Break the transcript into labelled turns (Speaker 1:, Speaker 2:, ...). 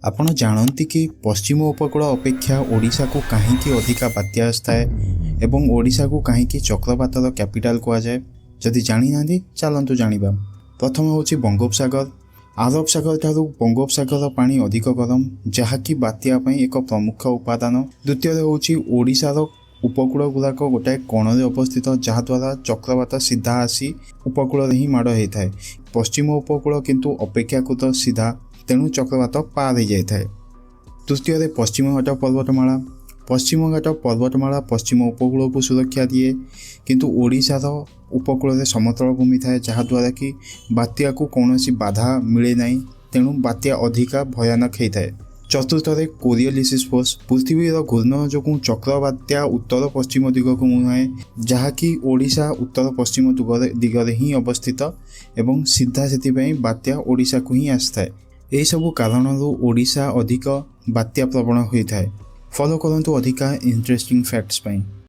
Speaker 1: ଆପଣ ଜାଣନ୍ତି କି ପଶ୍ଚିମ ଉପକୂଳ ଅପେକ୍ଷା ଓଡ଼ିଶାକୁ କାହିଁକି ଅଧିକା ବାତ୍ୟା ଆସିଥାଏ ଏବଂ ଓଡ଼ିଶାକୁ କାହିଁକି ଚକ୍ରବାତର କ୍ୟାପିଟାଲ କୁହାଯାଏ? ଯଦି ଜାଣିନାହାନ୍ତି, ଚାଲନ୍ତୁ ଜାଣିବା। ପ୍ରଥମ ହେଉଛି ବଙ୍ଗୋପସାଗର। ଆରବ ସାଗର ଠାରୁ ବଙ୍ଗୋପସାଗରର ପାଣି ଅଧିକ ଗରମ, ଯାହାକି ବାତ୍ୟା ପାଇଁ ଏକ ପ୍ରମୁଖ ଉପାଦାନ। ଦ୍ୱିତୀୟରେ ହେଉଛି ଓଡ଼ିଶାର ଉପକୂଳ ଗୁଡ଼ାକ ଗୋଟାଏ କୋଣରେ ଅବସ୍ଥିତ, ଯାହାଦ୍ୱାରା ଚକ୍ରବାତ ସିଧା ଆସି ଉପକୂଳରେ ହିଁ ମାଡ଼ ହୋଇଥାଏ। ପଶ୍ଚିମ ଉପକୂଳ କିନ୍ତୁ ଅପେକ୍ଷାକୃତ ସିଧା, ତେଣୁ ଚକ୍ରବାତ ପାର ହେଇଯାଇଥାଏ। ତୃତୀୟରେ ପଶ୍ଚିମଘାଟ ପର୍ବତମାଳା। ପଶ୍ଚିମଘାଟ ପର୍ବତମାଳା ପଶ୍ଚିମ ଉପକୂଳକୁ ସୁରକ୍ଷା ଦିଏ, କିନ୍ତୁ ଓଡ଼ିଶାର ଉପକୂଳରେ ସମତଳ ଭୂମି ଥାଏ, ଯାହାଦ୍ୱାରା କି ବାତ୍ୟାକୁ କୌଣସି ବାଧା ମିଳେ ନାହିଁ। ତେଣୁ ବାତ୍ୟା ଅଧିକା ଭୟାନକ ହେଇଥାଏ। ଚତୁର୍ଥରେ କୋରିଓଲିସ୍ ଫୋର୍ସ। ପୃଥିବୀର ଘୂର୍ଣ୍ଣନ ଯୋଗୁଁ ଚକ୍ରବାତ୍ୟା ଉତ୍ତର ପଶ୍ଚିମ ଦିଗକୁ ମୁହାଁଏ, ଯାହାକି ଓଡ଼ିଶା ଉତ୍ତର ପଶ୍ଚିମ ଦିଗରେ ହିଁ ଅବସ୍ଥିତ ଏବଂ ସିଧା ସେଥିପାଇଁ ବାତ୍ୟା ଓଡ଼ିଶାକୁ ହିଁ ଆସିଥାଏ। ଏହିସବୁ କାରଣରୁ ଓଡ଼ିଶା ଅଧିକ ବାତ୍ୟା ପ୍ରବଣ ହୋଇଥାଏ। ଫଲୋ କରନ୍ତୁ ଅଧିକା ଇଣ୍ଟରେଷ୍ଟିଂ ଫ୍ୟାକ୍ଟସ୍ ପାଇଁ।